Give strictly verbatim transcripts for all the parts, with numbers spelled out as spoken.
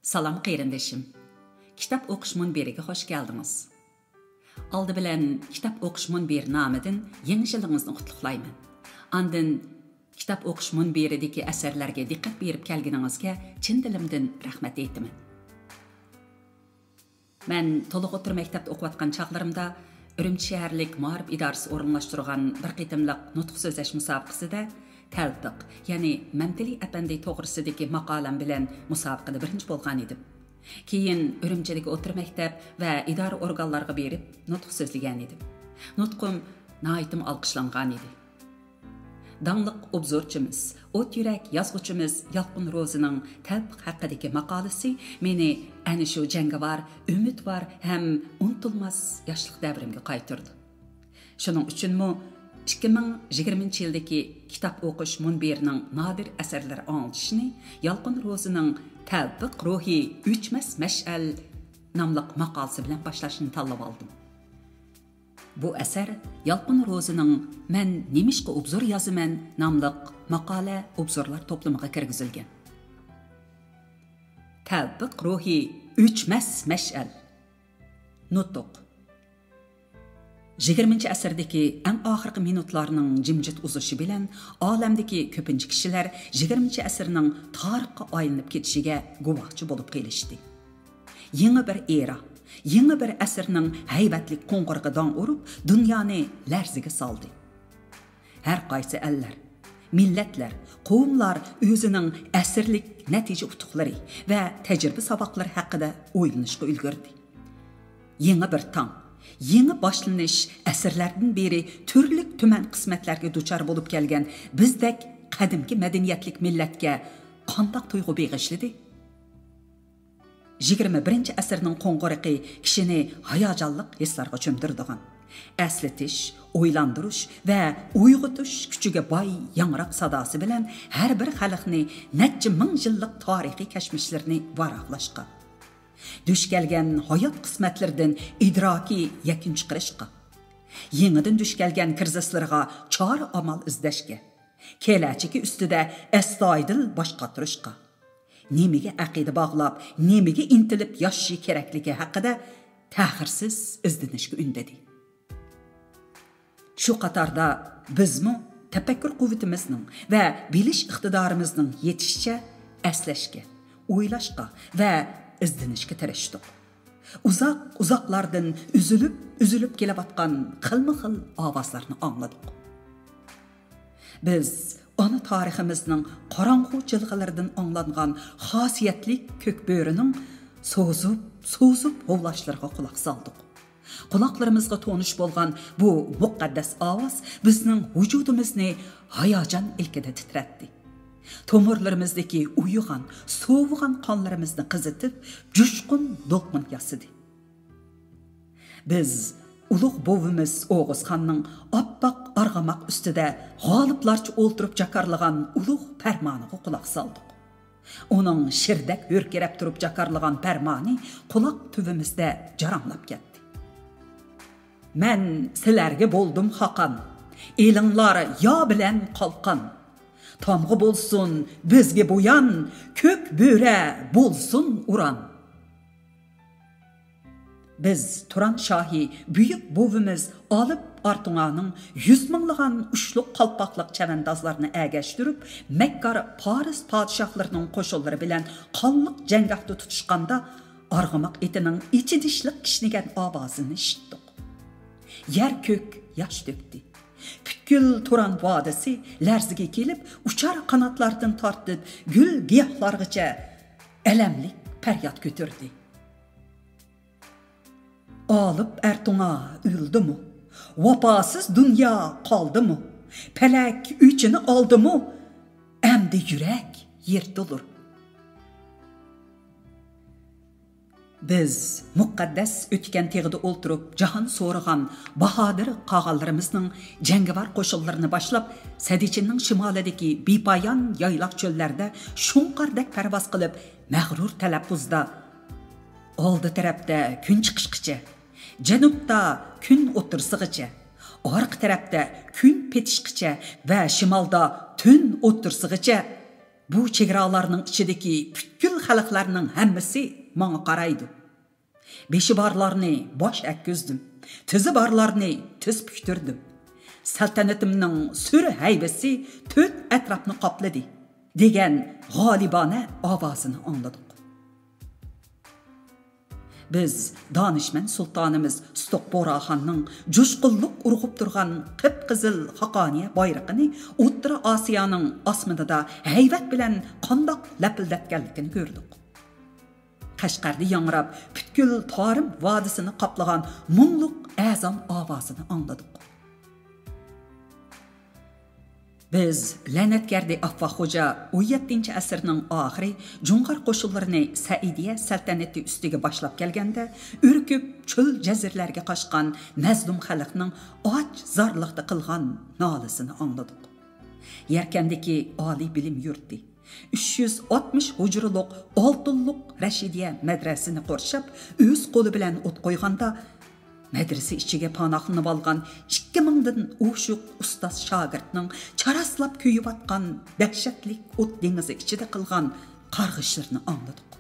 سالام قېرىندىشىم. كىتاب ئوقۇش مۇنبىرىگە خوش كەلدىڭىز. ئالدى بىلەن كىتاب ئوقۇش مۇنبىرى نامىدىن يېڭى يىلىڭىزنى قۇتلۇقلايمەن. ئاندىن كىتاب ئوقۇش مۇنبىرىدىكى ئەسەرلەرگە دىققەت بېرىپ كەلگىنىڭىزگە چىن دىلىمدىن رەھمەت ئېيتىمەن. مەن تولۇق ئوتتۇرا مەكتەپتە ئوقۇۋاتقان چاغلىرىمدا ئۈرۈمچى شەھەرلىك مائارىپ ئىدارىسى ئورۇنلاشتۇرغان بىر قېتىملىق نۇتۇق سۆزلەش مۇسابىقىسىدە تەلپىق، يەنى مەمتىلى ئەپەندى توغرىسىدىكى ماقالەم بىلەن مۇسابىقىدە بىرىنچى بولغان ئىدىم. كېيىن ئۈرۈمچىدىكى ئوتتۇرا مەكتەپ ۋە ئىدارە ئورگانلارغا بېرىپ نۇتۇق سۆزلىگەن ئىدىم. نۇتقۇم ناھايىتىمۇ ئالقىشلانغان ئىدى. داڭلىق ئوبزورچىمىز، ئوت يۈرەك يازغۇچىمىز يالقۇن روزىنىڭ تەلپىق ھەققىدىكى ماقالىسى مېنى ئەنە شۇ جەڭگىۋار، ئۈمىدۋار ھەم ئۇنتۇلماس ياشلىق دەۋرىمگە قايتۇردى. شۇنىڭ ئۈچۈنمۇ ئىككى مىڭ يىگىرمىنچى يىلدىكى كىتاب ئوقۇش مۇنبىرىنىڭ نادىر ئەسەرلىرى ئاڭلىتىشىنى يالقۇن روزىنىڭ تەلپىق روھى ئۆچمەس مەشئەل ناملىق ماقالىسى بىلەن باشلاشنى تاللىۋالدىم. بۇ ئەسەر يالقۇن روزىنىڭ مەن نېمىشقا ئوبزور يازىمەن ناملىق ماقالە ئوبزورلار توپلىمىغا كىرگۈزۈلگەن. تەلپىق روھى ئۆچمەس مەشئەل. نۇتۇق. يىگىرمىنچى ئەسىردىكى ئەڭ ئاخىرقى مىنۇتلارنىڭ جىمجىت ئۇزۇشى بىلەن ئالەمدىكى كۆپىنچە كىشىلەر يىگىرمىنچى ئەسىرنىڭ تارىخقا ئايلىنىپ كېتىشىگە گۇۋاھچى بولۇپ قېلىشتى. يېڭى بىر ئېرا، يېڭى بىر ئەسىرنىڭ ھەيۋەتلىك قوڭغۇرىقى داڭ ئۇرۇپ، دۇنيانى لەرزىگە سالدى. ھەر قايسى ئەللەر، مىللەتلەر، قوۋملار ئۆزىنىڭ ئەسىرلىك نەتىجە ئۇتۇقلىرى ۋە تەجرىبە ساۋاقلىرى ھەققىدە ئويلىنىشقا ئۈلگۈردى. يېڭى بىر تاڭ، يېڭى باشلىنىش ئەسىرلەردىن بېرى تۈرلۈك تۈمەن قىسمەتلەرگە دۇچار بولۇپ كەلگەن بىزدەك قەدىمكى مەدەنىيەتلىك مىللەتكە قانداق تۇيغۇ بېغىشلىدى؟ يىگىرمە بىرىنچى ئەسىرنىڭ قوڭغۇرىقى كىشىنى ھاياجانلىق ھېسلارغا چۆمدۈرىدىغان، ئەسلىتىش، ئويلاندۇرۇش ۋە ئويغىتىش كۈچىگە باي ياڭراق ساداسى بىلەن ھەر بىر خەلقنى نەچچە مىڭ يىللىق تارىخىي كەچمىشلىرىنى ۋاراقلاشقا، دۇچ كەلگەن ھايات قىسمەتلىرىدىن ئىدراكىي يەكۈن چىقىرىشقا، يېڭىدىن دۇچ كەلگەن كىرىزىسلىرىغا چارە ئامال ئىزدەشكە، كېلەچىكى ئۈستىدە ئەستايىدىل باش قاتۇرۇشقا، نېمىگە ئەقىدە باغلاپ، نېمىگە ئىنتىلىپ ياشىشى كېرەكلىكى ھەققىدە تەخىرسىز ئىزدىنىشكە ئۈندىدى. شۇ قاتاردا بىزمۇ تەپەككۇر قۇۋۋىتىمىزنىڭ ۋە بىلىش ئىقتىدارىمىزنىڭ يېتىشىچە ئەسلەشكە، ئويلاشقا ۋە ئىزدىنىشكە تىرىشتۇق. ئۇزاق، ئۇزاقلاردىن ئۈزۈلۈپ، ئۈزۈلۈپ كېلىۋاتقان خىلمۇ خىل ئاۋازلارنى ئاڭلىدۇق. بىز ئانا تارىخىمىزنىڭ قاراڭغۇ جىلغىلىرىدىن ئاڭلانغان خاسىيەتلىك كۆك بۆرىنىڭ سوزۇپ، سوزۇپ ھۇۋلاشلىرىغا قۇلاق سالدۇق. قۇلاقلىرىمىزغا تونۇش بولغان بۇ مۇقەددەس ئاۋاز بىزنىڭ ۋۇجۇدىمىزنى ھاياجان ئىلكىدە تىترەتتى. تومۇرلىرىمىزدىكى ئۇيۇغان، سوۋۇغان قانلىرىمىزنى قىزىتىپ، جۇشقۇن دولقۇن ياسىدى. بىز ئۇلۇغ بوۋىمىز ئوغۇزخاننىڭ ئاپئاق ئارغىماق ئۈستىدە غالىبلارچە ئولتۇرۇپ جاكارلىغان ئۇلۇغ پەرمانىغا قۇلاق سالدۇق. ئۇنىڭ شىردەك ھۆركىرەپ تۇرۇپ جاكارلىغان پەرمانى قۇلاق تۈۋىمىزدە جاراڭلاپ كەتتى. مەن سىلەرگە بولدۇم خاقان، ئېلىڭلار يا بىلەن قالقان. تامغا بولسۇن بىزگە بۇيان، كۆك بۆرە بولسۇن ئۇران. بىز تۇران شاھى بۈيۈك بوۋىمىز ئالىپ ئارتۇڭانىڭ يۈز مىڭلىغان ئۇچلۇق قالپاقلىق چەۋەندازلارنى ئەگەشتۈرۈپ، مەككار پارس پادىشاھلىرىنىڭ قوشۇنلىرى بىلەن قانلىق جەڭگاھتا تۇتۇشقاندا، ئارغىماق ئېتىنىڭ ئېچىنىشلىق كىشنىگەن ئاۋازىنى ئىشىتتۇق. يەر كۆك ياش تۆكتى. پۈتكۈل تۇران ۋادىسى لەرزىگە كېلىپ، ئۇچار قاناتلاردىن تارتىپ گۈل گىياھلارغىچە ئەلەملىك پەرياد كۆتۈردى. ئالىپ ئەرتۇڭا ئۆلدىمۇ؟ ۋاپاسىز دۇنيا قالدىمۇ؟ پەلەك ئۆچىنى ئالدىمۇ؟ ئەمدى يۈرەك يىرتىلۇر. بىز مۇقەددەس ئۆتكەن تېغىدا ئولتۇرۇپ جاھان سورىغان باھادىر قاغانلىرىمىزنىڭ جەڭگىۋار قوشۇنلىرىنى باشلاپ، سەددىچىننىڭ شىمالىدىكى بىپايان يايلاق چۆللەردە شۇڭقاردەك پەرۋاز قىلىپ، مەغرۇر تەلەپپۇزدا، ئالدى تەرەپتە كۈن چىقىشقىچە، جەنۇبتا كۈن ئوتتۇرىسىغىچە، ئارقا تەرەپتە كۈن پېتىشقىچە ۋە شىمالدا تۈن ئوتتۇرىسىغىچە، بۇ چېگرالارنىڭ ئىچىدىكى پۈتكۈل خەلقلەرنىڭ ھەممىسى ماڭا قارايدۇ. بېشى بارلارنى باش ئەتكۈزدۈم، تىزى بارلارنى تىز پۈكتۈردۈم. سەلتەنىتىمنىڭ سۈر ھەيۋىسى تۆت ئەتراپنى قاپلىدى، دېگەن غالىبانە ئاۋازىنى ئاڭلىدۇق. بىز دانىشمەن سۇلتانىمىز سۇتۇق بوراخاننىڭ جۇشقۇنلۇق ئۇرغۇپ تۇرغان قىپقىزىل خاقانىيە بايرىقىنى ئوتتۇرا ئاسىيانىڭ ئاسمىنىدا ھەيۋەت بىلەن قانداق لەپىلدەتكەنلىكىنى كۆردۇق. قەشقەردە ياڭراپ، پۈتكۈل تارىم ۋادىسىنى قاپلىغان مۇڭلۇق ئەزان ئاۋازىنى ئاڭلىدۇق. بىز لەنەتگەردى ئاففاق خوجا ئون يەتتىنچى ئەسىرنىڭ ئاخىرى جۇڭغار قوشۇنلىرىنى سەئىدىيە سەلتەنىتى ئۈستىگە باشلاپ كەلگەندە، ئۈركۈپ چۆل جەزىرىلەرگە قاچقان مەزلۇم خەلقنىڭ ئاچ زارلىقتا قىلغان نالىسىنى ئاڭلىدۇق. يەركەندىكى ئالىي بىلىم يۇرتى، ئۈچ يۈز ئاتمىش ھۇجرىلىق ئالتۇنلۇق رەشىدىيە مەدرەسىنى قورشاپ، ئۆز قولى بىلەن ئوت قويغاندا، مەدرىسە ئىچىگە پاناھلىنىۋالغان ئىككى مىڭدىن ئوشۇق ئۇستاز شاگىرتنىڭ چاراسلاپ كۆيۈۋاتقان دەھشەتلىك ئوت دېڭىزى ئىچىدە قىلغان قارغىشلىرىنى ئاڭلىدۇق.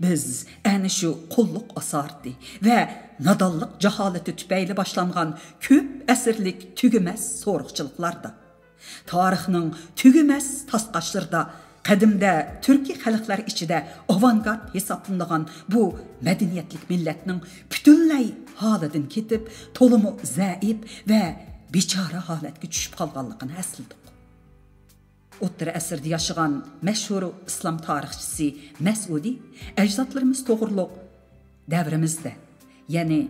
بىز ئەنە شۇ قۇللۇق ئاسارىتى ۋە نادانلىق جاھالىتى تۈپەيلى باشلانغان كۆپ ئەسىرلىك تۈگىمەس سورۇقچىلىقلاردا، تارىخنىڭ تۈگىمەس تاسقاشلىرىدا قەدىمدە تۈركىي خەلقلەر ئىچىدە ئاۋانگارت ھېسابلىنىدىغان بۇ مەدەنىيەتلىك مىللەتنىڭ پۈتۈنلەي ھالىدىن كېتىپ، تولىمۇ زەئىپ ۋە بىچارە ھالەتكە چۈشۈپ قالغانلىقىنى ئەسلىدۇق. ئوتتۇرا ئەسىردە ياشىغان مەشھۇر ئىسلام تارىخچىسى مەسئۇدى ئەجدادلىرىمىز توغرۇلۇق دەۋرىمىزدە، يەنى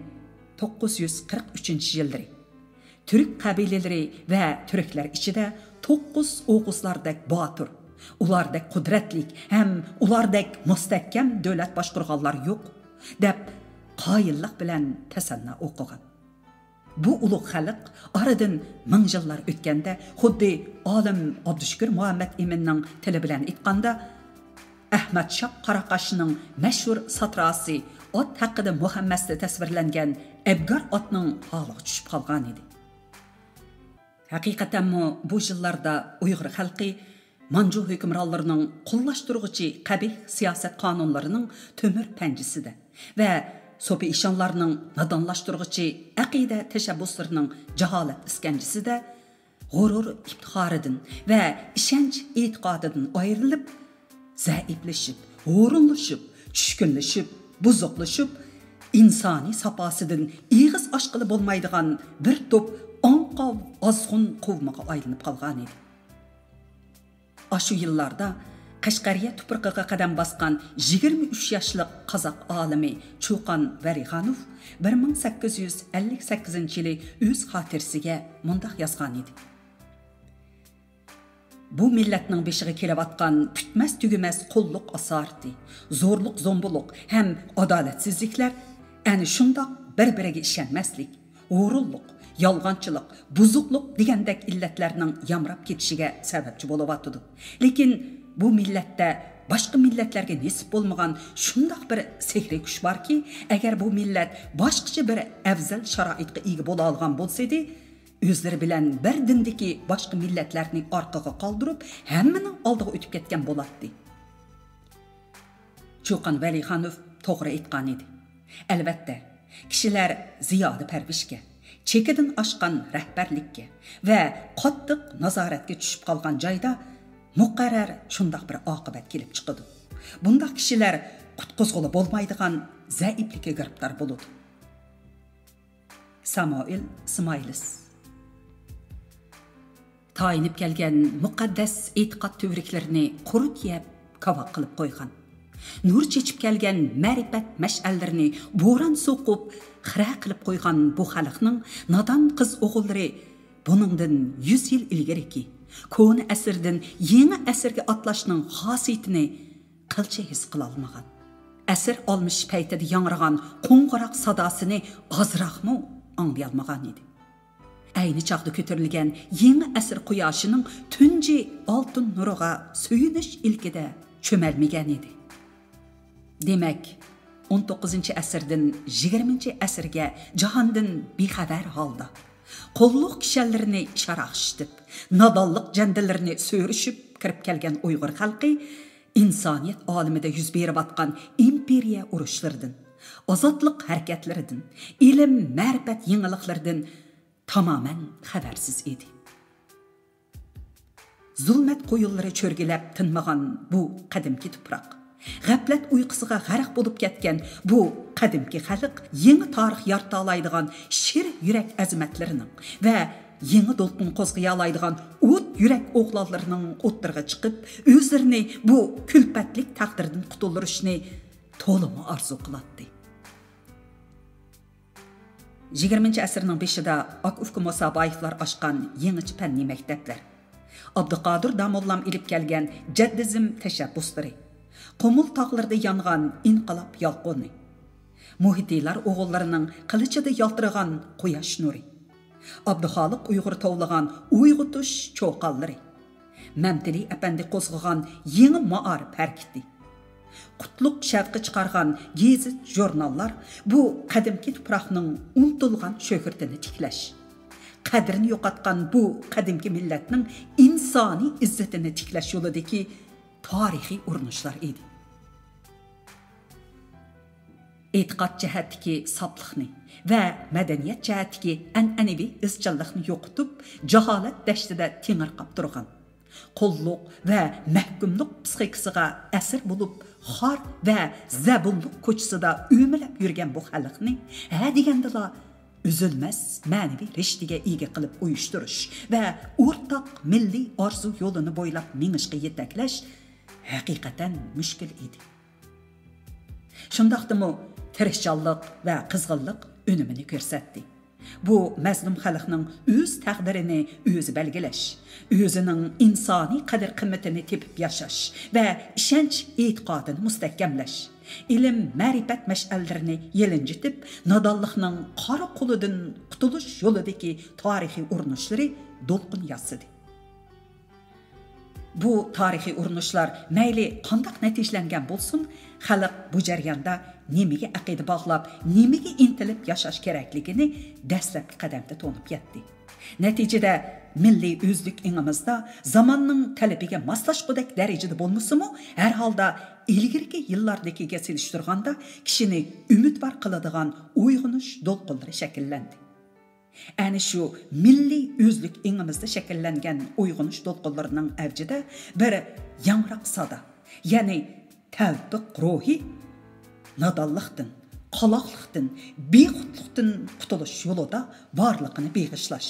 توققۇز يۈز قىرىق ئۈچىنچى يىللىرى تۈرك قەبىلىلىرى ۋە تۈركلەر ئىچىدە توققۇز ئوغۇزلاردەك باتۇر، ئۇلاردەك قۇدرەتلىك ھەم ئۇلاردەك مۇستەھكەم دۆلەت باشقۇرغانلار يوق، دەپ قايىللىق بىلەن تەسەننا ئوقۇغان. بۇ ئۇلۇغ خەلق ئارىدىن مىڭ يىللار ئۆتكەندە، خۇددى ئالىم ئابدۇشۈكۈر مۇھەممەد ئىمىننىڭ تىلى بىلەن ئېيتقاندا، ئەخمەت شاھ قاراقاشنىڭ مەشھۇر ساتراسى ئات ھەققىدە مۇخەممەستە تەسۋىرلەنگەن ئەبگار ئاتنىڭ ھالىغا چۈشۈپ قالغانىدى. ھەقىقەتەنمۇ بۇ يىللاردا ئۇيغۇر خەلقى مانجۇ ھۆكۈمرانلىرىنىڭ قۇللاشتۇرغۇچى قەبىھ سىياسەت قانۇنلىرىنىڭ تۆمۈر پەنجىسىدە ۋە سوپى ئىشانلارنىڭ نادانلاشتۇرغۇچى ئەقىدە تەشەببۇسلىرىنىڭ جاھالەت ئىسكەنجىسىدە غۇرۇر ئىپتىخارىدىن ۋە ئىشەنچ ئېتىقادىدىن ئايرىلىپ، زەئىپلىشىپ، ھۇرۇنلىشىپ، چۈشكۈنلىشىپ، بۇزۇقلىشىپ، ئىنسانىي ساپاسىدىن ئېغىز ئاچقىلى بولمايدىغان بىر توپ ئاڭقاۋ ئازغۇن قوۋمىغا ئايلىنىپ قالغانىدى. ئاشۇ يىللاردا قەشقەرىيە تۇپرىقىغا قەدەم باسقان يىگىرمە ئۈچ ياشلىق قازاق ئالىمى چۇقان ۋەلىخانوف بىر مىڭ سەككىز يۈز ئەللىك سەككىزىنچى يىلى ئۆز خاتىرىسىگە مۇنداق يازغانىدى: بۇ مىللەتنىڭ بېشىغا كېلىۋاتقان پۈتمەس تۈگىمەس قۇللۇق ئاسارىتى، زورلۇق زومبۇلۇق ھەم ئادالەتسىزلىكلەر ئەنە شۇنداق بىر-بىرىگە ئىشەنمەسلىك، ھۇرۇنلۇق، يالغانچىلىق، بۇزۇقلۇق دېگەندەك ئىللەتلەرنىڭ يامراپ كېتىشىگە سەۋەبچى بولۇۋاتىدۇ. لېكىن بۇ مىللەتتە باشقا مىللەتلەرگە نېسىپ بولمىغان شۇنداق بىر سېھرىي كۈچ باركى، ئەگەر بۇ مىللەت باشقىچە بىر ئەۋزەل شارائىتقا ئىگە بولالىغان بولسىدى، ئۆزلىرى بىلەن بىر دىندىكى باشقا مىللەتلەرنى ئارقىغا قالدۇرۇپ، ھەممىنىڭ ئالدىغا ئۆتۈپ كەتكەن بولاتتى. چۇقان ۋەلىخانوف توغرا ئېيتقانىدى. ئەلۋەتتە، كىشىلەر زىيادە پەرۋىشكە، چېكىدىن ئاشقان رەھبەرلىككە ۋە قاتتىق نازارەتكە چۈشۈپ قالغان جايدا مۇقەررەر شۇنداق بىر ئاقىۋەت كېلىپ چىقىدۇ. بۇنداق كىشىلەر قۇتقۇزغىلى بولمايدىغان زەئىپلىككە گىرىپتار بولىدۇ. سامائىل سمايلىس. تايىنىپ كەلگەن مۇقەددەس ئېتىقاد تۈۋرۈكلىرىنى قۇرت يەپ، كاۋاك قىلىپ قويغان، نۇر چېچىپ كەلگەن مەرىپەت مەشئەللىرىنى بوران سوقۇپ، خىرە قىلىپ قويغان بۇ خەلقنىڭ نادان قىز ئوغۇللىرى بۇنىڭدىن يۈز يىل ئىلگىرىكى كونا ئەسىردىن يېڭى ئەسىرگە ئاتلاشنىڭ خاسىيىتىنى قىلچە ھېس قىلالمىغان. ئەسىر ئالمىشىش پەيتىدە ياڭرىغان قوڭغۇراق ساداسىنى ئازراقمۇ ئاڭلىيالمىغان ئىدى. ئەينى چاغدا كۆتۈرۈلگەن يېڭى ئەسىر قۇياشىنىڭ تۇنجى ئالتۇن نۇرىغا سۆيۈنۈش ئىلكىدە چۆمەلمىگەن ئىدى. دېمەك، ئون توققۇزىنچى ئەسىردىن يىگىرمىنچى ئەسىرگە جاھاندىن بىخەۋەر ھالدا، قۇللۇق كىشەنلىرىنى شاراقشىتىپ، نادانلىق جەندىلىرىنى سۆرۈشۈپ، كىرىپ كەلگەن ئۇيغۇر خەلقى ئىنسانىيەت ئالىمىدە يۈز بېرىۋاتقان ئىمپېرىيە ئۇرۇشلىرىدىن، ئازادلىق ھەرىكەتلىرىدىن، ئىلىم، مەرىپەت يېڭىلىقلىرىدىن تامامەن خەۋەرسىز ئىدى. زۇلمەت قويۇنلىرى چۆرگىلەپ تىنمىغان بۇ قەدىمكى تۇپراق، غەپلەت ئۇيقۇسىغا غەرق بولۇپ كەتكەن بۇ قەدىمكى خەلق يېڭى تارىخ يارىتالايدىغان شىر يۈرەك ئەزىمەتلىرىنىڭ ۋە يېڭى دولقۇن قوزغىيالايدىغان ئوت يۈرەك ئوغلانلىرىنىڭ ئوتتۇرىغا چىقىپ، ئۆزلىرىنى بۇ كۈلپەتلىك تەقدىردىن قۇتۇلدۇرۇشنى تولىمۇ ئارزۇ قىلاتتى. يىگىرمىنچى ئەسىرنىڭ بېشىدا ئاكا-ئۇكا مۇسابايېۋلار ئاچقان يېڭىچە پەننىي مەكتەپلەر، ئابدۇقادىر داموللام ئېلىپ كەلگەن جەددىزم تەشەببۇسلىرى، قۇمۇل تاغلىرىدا يانغان ئىنقىلاب يالقۇنى، مۇھىتىلار ئوغۇللىرىنىڭ قىلىچىدا يالتىرىغان قۇياش نۇرى، ئابدۇخالىق ئۇيغۇر توۋلىغان ئويغىتىش چوقانلىرى، مەمتىلى ئەپەندى قوزغىغان يېڭى مائارىپ ھەرىكىتى، قۇتلۇق شەۋقى چىقارغان گېزىت-ژۇرناللار بۇ قەدىمكى تۇپراقنىڭ ئۇنتۇلغان شۆھرىتىنى تىكلەش، قەدرىنى يوقاتقان بۇ قەدىمكى مىللەتنىڭ ئىنسانىي ئىززىتىنى تىكلەش يولىدىكى تارىخىي ئۇرۇنۇشلار ئىدى. ئېتىقاد جەھەتتىكى ساپلىقنى ۋە مەدەنىيەت جەھەتتىكى ئەنئەنىۋى ئىزچىللىقنى يوقىتىپ، جاھالەت دەشتىدە تېڭىرقاپ تۇرغان، قۇللۇق ۋە مەھكۇملۇق پىسخىكىسىغا ئەسىر بولۇپ، خار ۋە زەبۇنلۇق كوچىسىدا ئۆمىلەپ يۈرگەن بۇ خەلقنى ھە دېگەندىلا ئۈزۈلمەس مەنىۋى رىشتىگە ئىگە قىلىپ ئۇيۇشتۇرۇش ۋە ئورتاق مىللىي ئارزۇ يولىنى بويلاپ مېڭىشقا يېتەكلەش ھەقىقەتەن مۈشكۈل ئىدى. شۇنداقتىمۇ تىرىشچانلىق ۋە قىزغىنلىق ئۈنۈمىنى كۆرسەتتى. بۇ مەزلۇم خەلقنىڭ ئۆز تەقدىرىنى ئۆزى بەلگىلەش، ئۆزىنىڭ ئىنسانىي قەدىر-قىممىتىنى تېپىپ ياشاش ۋە ئىشەنچ-ئېتىقادىنى مۇستەھكەملەش، ئىلىم-مەرىپەت مەشئەللىرىنى يېلىنجىتىپ، نادانلىقنىڭ قارا قولىدىن قۇتۇلۇش يولىدىكى تارىخىي ئۇرۇنۇشلىرى دولقۇن ياسىدى. بۇ تارىخىي ئۇرۇنۇشلار مەيلى قانداق نەتىجىلەنگەن بولسۇن، خەلق بۇ جەرياندا نېمىگە ئەقىدە باغلاپ، نېمىگە ئىنتىلىپ ياشاش كېرەكلىكىنى دەسلەپكى قەدەمدە تونۇپ يەتتى. نەتىجىدە، مىللىي ئۆزلۈك ئېڭىمىزدا زاماننىڭ تەلىپىگە ماسلاشقۇدەك دەرىجىدە بولمىسىمۇ، ھەر ھالدا ئىلگىرىكى يىللاردىكىگە سېلىشتۇرغاندا كىشىنى ئۈمىدۋار قىلىدىغان ئويغىنىش دولقۇنلىرى شەكىللەندى. ئەنە شۇ مىللىي ئۆزلۈك ئېڭىمىزدا شەكىللەنگەن ئويغىنىش دولقۇنلىرىنىڭ ئەۋجىدە بىر ياڭراق سادا، يەنى تەۋپىق روھى نادانلىقتىن، قالاقلىقتىن، بىخۇدلۇقتىن قۇتۇلۇش يولىدا بارلىقىنى بېغىشلاش،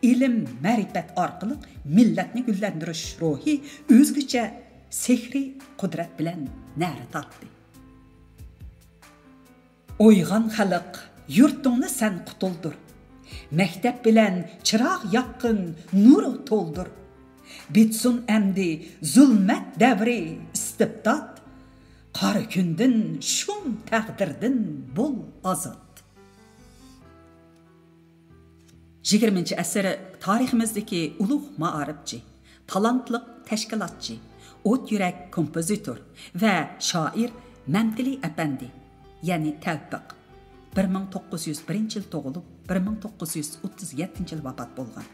ئىلىم-مەرىپەت ئارقىلىق مىللەتنى گۈللەندۈرۈش روھى ئۆزگىچە سېھرىي قۇدرەت بىلەن نەرە تارتتى. ئويغان خەلق، يۇرتۇڭنى سەن قۇتۇلدۇر. مەكتەپ بىلەن چىراغ ياققىن، نۇر تولدۇر. بىتسۇن ئەمدى زۇلمەت دەۋرى، ئىستىبدات. قارا كۈندىن شۇم تەقدىردىن بول ئازاد. يىگىرمىنچى ئەسىر تارىخىمىزدىكى ئۇلۇغ مائارىپچى، تالانتلىق تەشكىلاتچى، ئوت يۈرەك كومپوزىتور ۋە شائىر مەمتىلى ئەپەندى، يەنى تەۋپىق، بىر مىڭ توققۇز يۈز بىرىنچى يىل تۇغۇلۇپ، بىر مىڭ توققۇز يۈز ئوتتۇز يەتتىنچى يىل ۋاپات بولغان.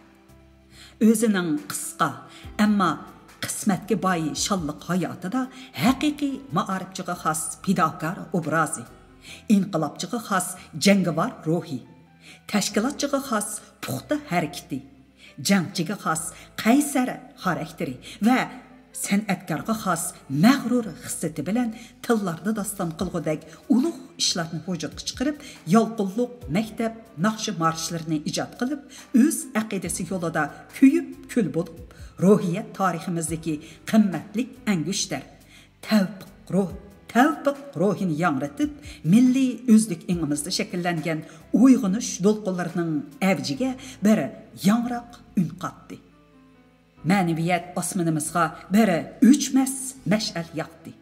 ئۆزىنىڭ قىسقا، ئەمما قىسمەتكە باي شانلىق ھاياتىدا ھەقىقىي مائارىپچىغا خاس پىداكار ئوبرازى، ئىنقىلابچىغا خاس جەڭگىۋار روھى، تەشكىلاتچىغا خاس پۇختا ھەرىكىتى، جەڭچىگە خاس قەيسەر خاراكتېرى ۋە سەنئەتكارغا خاس مەغرۇر خىسلىتى بىلەن تىللاردا داستان قىلغۇدەك ئۇلۇغ ئىشلارنى ۋۇجۇدقا چىقىرىپ، يالقۇنلۇق مەكتەپ ناخشا مارشلىرىنى ئىجاد قىلىپ، ئۆز ئەقىدىسى يولىدا كۆيۈپ كۈل بولۇپ، روھىيەت تارىخىمىزدىكى قىممەتلىك ئەڭگۈشتەر، تەۋپىق روھ، تەۋپىق روھىنى ياڭرىتىپ، مىللىي ئۆزلۈك ئېڭىمىزدا شەكىللەنگەن ئويغىنىش دولقۇنلىرىنىڭ ئەۋجىگە بىر ياڭراق ئۈن قاتتى. مەنىۋىيەت ئاسمىنىمىزغا بىر ئۆچمەس مەشئەل ياقتى.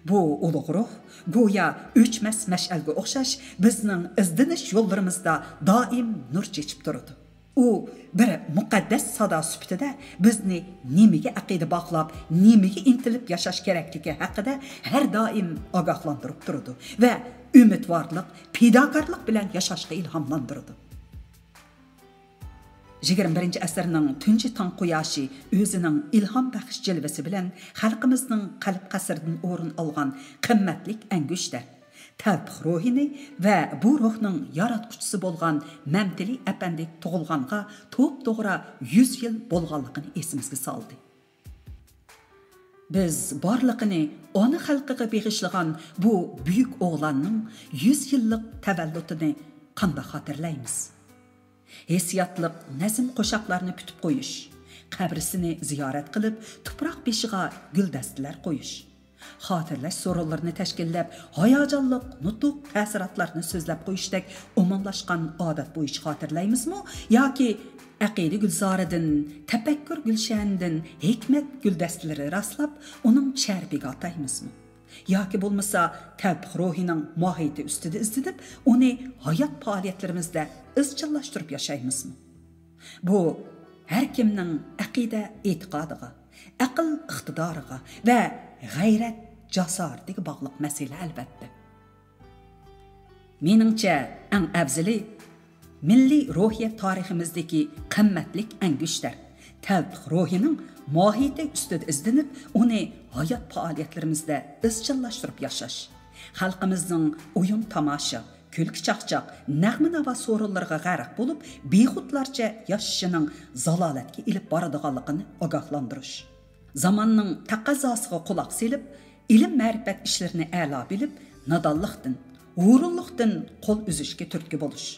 بۇ ئۇلۇغ روھ گويا ئۆچمەس مەشئەلگە ئوخشاش بىزنىڭ ئىزدىنىش يوللىرىمىزدا دائىم نۇر چېچىپ تۇرىدۇ. ئۇ بىر مۇقەددەس سادا سۈپىتىدە بىزنى نېمىگە ئەقىدە باغلاپ، نېمىگە ئىنتىلىپ ياشاش كېرەكلىكى ھەققىدە ھەر دائىم ئاگاھلاندۇرۇپ تۇرىدۇ ۋە ئۈمىدۋارلىق، پىداكارلىق بىلەن ياشاشقا ئىلھاملاندۇرىدۇ. يىگىرمە بىرىنچى ئەسىرنىڭ تۇنجى تاڭ قۇياشى ئۆزىنىڭ ئىلھام بەخش جىلۋىسى بىلەن خەلقىمىزنىڭ قەلب قەسرىدىن ئورۇن ئالغان قىممەتلىك ئەنگۈشتەر، تەۋپىق روھىنى ۋە بۇ روھنىڭ ياراتقۇچىسى بولغان مەمتىلى ئەپەندى تۇغۇلغانغا توپتوغرا يۈز يىل بولغانلىقىنى ئېسىمىزگە سالدى. بىز بارلىقىنى ئانا خەلقىگە بېغىشلىغان بۇ بۈيۈك ئوغلاننىڭ يۈز يىللىق تەۋەللۇتىنى قانداق خاتىرىلەيمىز؟ ھېسسىياتلىق نەزم قوشاقلارنى پۈتۈپ قويۇش، قەبرىسىنى زىيارەت قىلىپ، تۇپراق بېشىغا گۈلدەستىلەر قويۇش، خاتىرىلەش سورۇنلىرىنى تەشكىللەپ، ھاياجانلىق نۇتۇق تەسىراتلارنى سۆزلەپ قويۇشتەك ئومۇملاشقان ئادەت بويىچە خاتىرىلەيمىزمۇ ياكى ئەقىدە گۈلزارىدىن، تەپەككۇر گۈلشەنىدىن ھېكمەت گۈلدەستىلىرى راسلاپ، ئۇنىڭ شەرىپىگە ئاتايمىزمۇ؟ ياكى بولمىسا تەۋپىق روھىنىڭ ماھىيىتى ئۈستىدە ئىزدىنىپ، ئۇنى ھايات پائالىيەتلىرىمىزدە ئىزچىللاشتۇرۇپ ياشايمىزمۇ؟ بۇ ھەر كىمنىڭ ئەقىدە ئېتىقادىغا، ئەقىل ئىقتىدارىغا ۋە غەيرەت جاسارىتىگە باغلىق مەسىلە، ئەلۋەتتە. مېنىڭچە، ئەڭ ئەۋزىلى مىللىي روھىيەت تارىخىمىزدىكى قىممەتلىك ئەنگۈشتەر، تەۋپىق روھىنىڭ ماھىيىتى ئۈستىدە ئىزدىنىپ، ئۇنى ھايات پائالىيەتلىرىمىزدە ئىزچىللاشتۇرۇپ ياشاش، خەلقىمىزنىڭ ئويۇن تاماشا، كۈلكە چاقچاق، نەغمە ناۋا سورۇنلىرىغا غەرق بولۇپ، بىخۇدلارچە ياشىشىنىڭ زالالەتكە ئېلىپ بارىدىغانلىقىنى ئاگاھلاندۇرۇش، زاماننىڭ تەقەززاسىغا قۇلاق سېلىپ، ئىلىم-مەرىپەت ئىشلىرىنى ئەلا بىلىپ، نادانلىقتىن، ھۇرۇنلۇقتىن قول ئۈزۈشكە تۈرتكە بولۇش،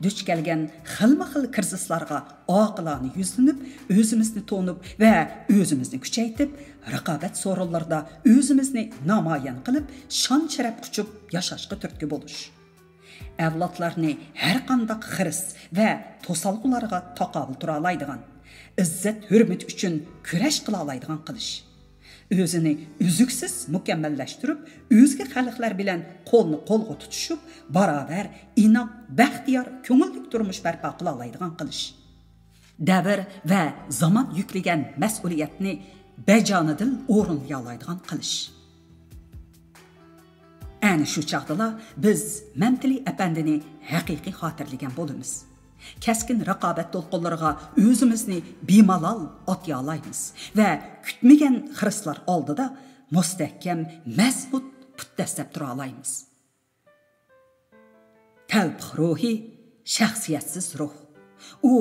دۇچ كەلگەن خىلمۇ خىل كىرىزىسلارغا ئاقىلانە يۈزلىنىپ، ئۆزىمىزنى تونۇپ ۋە ئۆزىمىزنى كۈچەيتىپ، رىقابەت سورۇنلىرىدا ئۆزىمىزنى نامايان قىلىپ، شان-شەرەپ قۇچۇپ ياشاشقا تۈرتكە بولۇش. ئەۋلادلارنى ھەرقانداق خىرىس ۋە توسالغۇلارغا تاقابىل تۇرالايدىغان، ئىززەت-ھۆرمىتى ئۈچۈن كۈرەش قىلالايدىغان قىلىش. ئۆزىنى ئۈزۈكسىز مۇكەممەللەشتۈرۈپ، ئۆزگە خەلقلەر بىلەن قولنى قولغا تۇتۇشۇپ، باراۋەر، ئىناق، بەختىيار، كۆڭۈللۈك تۇرمۇش بەرپا قىلالايدىغان قىلىش. دەۋر ۋە زامان يۈكلىگەن مەسئۇلىيەتنى بەجانىدىل ئورۇنلىيالايدىغان قىلىش. ئەنە شۇ چاغدىلا بىز مەمتىلى ئەپەندىنى ھەقىقىي خاتىرىلىگەن بولىمىز. كەسكىن رىقابەت دولقۇنلىرىغا ئۆزىمىزنى بىمالال ئاتىيالايمىز ۋە كۈتمىگەن خىرىسلار ئالدىدا مۇستەھكەم، مەزمۇت پۇت دەسسەپ تۇرالايمىز. تەۋپىق روھى شەخسىيەتسىز روھ. ئۇ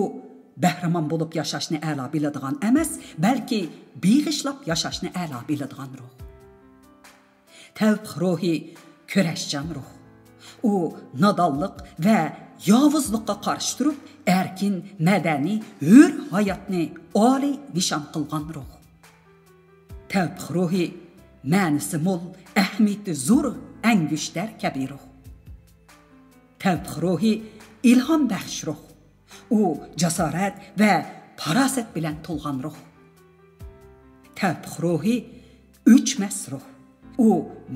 بەھرىمەن بولۇپ ياشاشنى ئەلا بىلىدىغان ئەمەس، بەلكى بېغىشلاپ ياشاشنى ئەلا بىلىدىغان روھ. تەۋپىق روھى كۈرەشچان روھ. ئۇ نادانلىق ۋە ياۋۇزلۇققا قارشى تۇرۇپ، ئەركىن، مەدەنىي، ھۆر ھاياتنى ئالىي نىشان قىلغان روھ. تەۋپىق روھى مەنىسى مول، ئەھمىيىتى زور، ئەنگۈشتەر كەبى روھ. تەۋپىق روھى ئىلھام بەخش روھ. ئۇ جاسارەت ۋە پاراسەت بىلەن تولغان روھ. تەۋپىق روھى ئۆچمەس روھ. ئۇ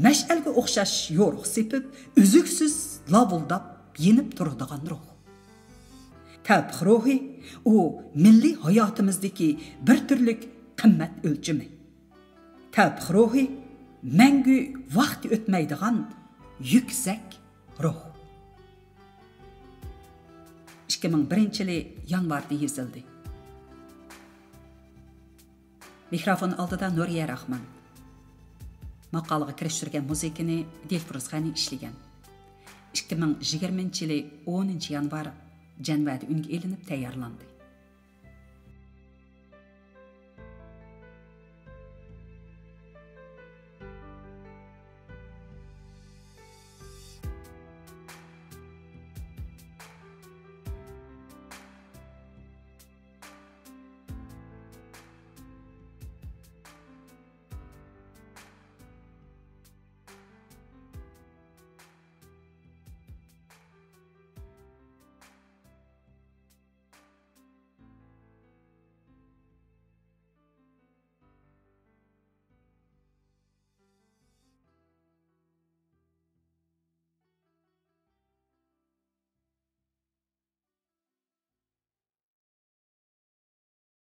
مەشئەلگە ئوخشاش يورۇق سېپىپ، ئۈزۈكسىز لاۋۇلداپ يېنىپ تۇرىدىغان روھ. تەۋپىق روھى، ئۇ مىللىي ھاياتىمىزدىكى بىر تۈرلۈك قىممەت ئۆلچىمى. تەۋپىق روھى، مەڭگۈ ۋاقتى ئۆتمەيدىغان يۈكسەك روھ. ئىككى مىڭ بىرىنچى يىلى يانۋاردا يېزىلدى. مىكروفون ئالدىدا نۇرىيە راخمان. ماقالىغا كىرىشتۈرگەن مۇزىكىنى دىلفۇرۇز غەنى ئىشلىگەن. ئىككى مىڭ يىگىرمىنچى يىلى ئونىنچى يانۋار جەنۋەدە ئۈنگە ئېلىنىپ تەييارلاندى.